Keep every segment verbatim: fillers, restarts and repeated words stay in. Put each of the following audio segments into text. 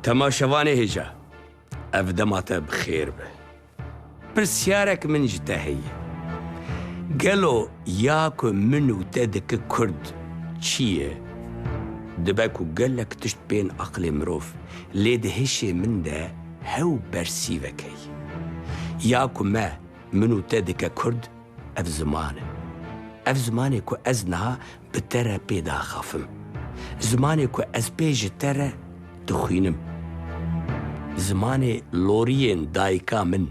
Temaşevanê hêja, ev dema te bi xêr be. Pirsyarek min ji te heye. Gelo ya ku min û te dike kurd çi ye? Dibe ku gelek tişt bên aqilê mirov, lê di hişê min de hew bersîvek heye. Ya ku me, min û te dike kurd, ev ziman e. Ev zimanê ku ez niha bi te re pê diaxafim. Zimanê ku ez pê ji te re dixwînim. Zimanê loriyên dayika min.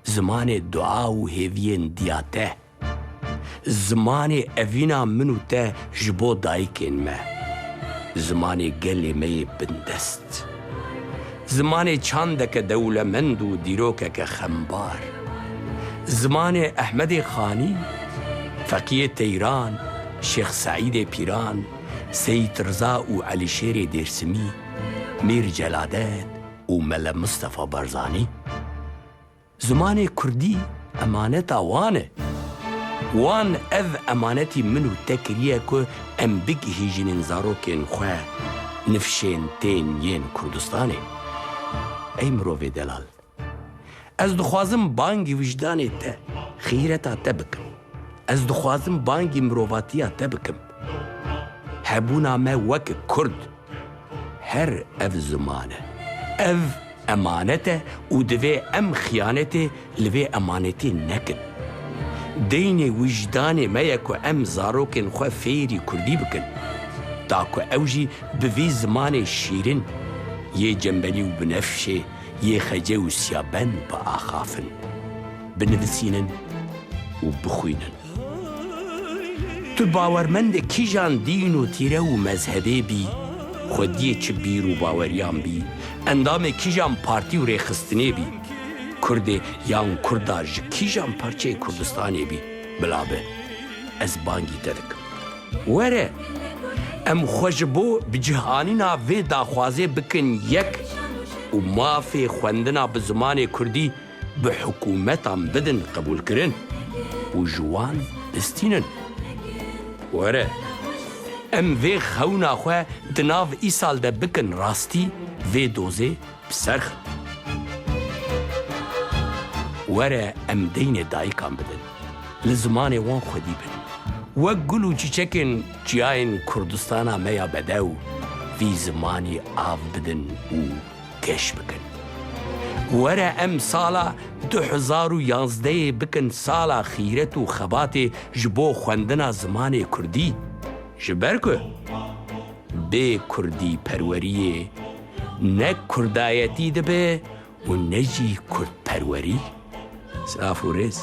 Zimanê dua û hêviyên diya te. Zimanê evîna min û te ji bo dayikên me. Zimanê gelê me yê bindest. Zimanê çandeke dewlemend û dîrokeke xembar. Zimanê Ehmedê Xanî, Feqiyê Teyran, Şêx Seîdê Pîran, Seyîd Riza û Elîşêrê Dêrsimî, Mîr Celadet û Mele Mistefa Barzanî. Zimanê kurdî emaneta wan e. Wan ev emanetî min û te kiriye ku em bigihîjînin zarokên xwe nifşên tên yên Kurdistanê. Ey mirovê delal, ez dixwazim bangî wijdanê te, xîreta te bikim. Ez dixwazim bangî mirovatiya te bikim. Hebûna me wek kurd, her ev ziman e. Ev emanet e û divê em xiyanetê li vê emanetê nekin. Deynê wijdanê me ye ku em zarokên xwe fêrî kurdî bikin. Ta ku ew jî bi vî zimanê şîrin, yê cembelî û binefşê, yê xece û siyabend biaxafin, binivisînin û bixwînin. Tu bawermendê kîjan dîn û tîre û mezhebê bî, xwediyê çi bîr û baweriyan bî, endamê kîjan partî û rêxistinê bî, Kurdê yan Kurda ji kîjan parçeyê Kurdistanê bî, bila be, ez bangî te dikim. Were, em xwe ji bo bicihanîna vê daxwazê bikin yek û mafê xwendina bi zimanê kurdî bi hikûmetan bidin qebûlkirin û ji wan bistînin. Were, em vê xewna xwe di nav îsal de bikin rastî, vê dozê bi ser xin. Were em deynê dayikan bidin, li zimanê wan xwedî bin. Wek gul û çîçekên çiyayên Kurdistana me ya bedew, vî zimanî av bidin û geş bikin. Were em sala du hezar û yazdehê bikin sala xîret û xebatê ji bo xwendina zimanê kurdî. Ji ber ku bê kurdî perweriyê ne kurdayetî dibe û ne jî kurdperwerî. Silav û rêz.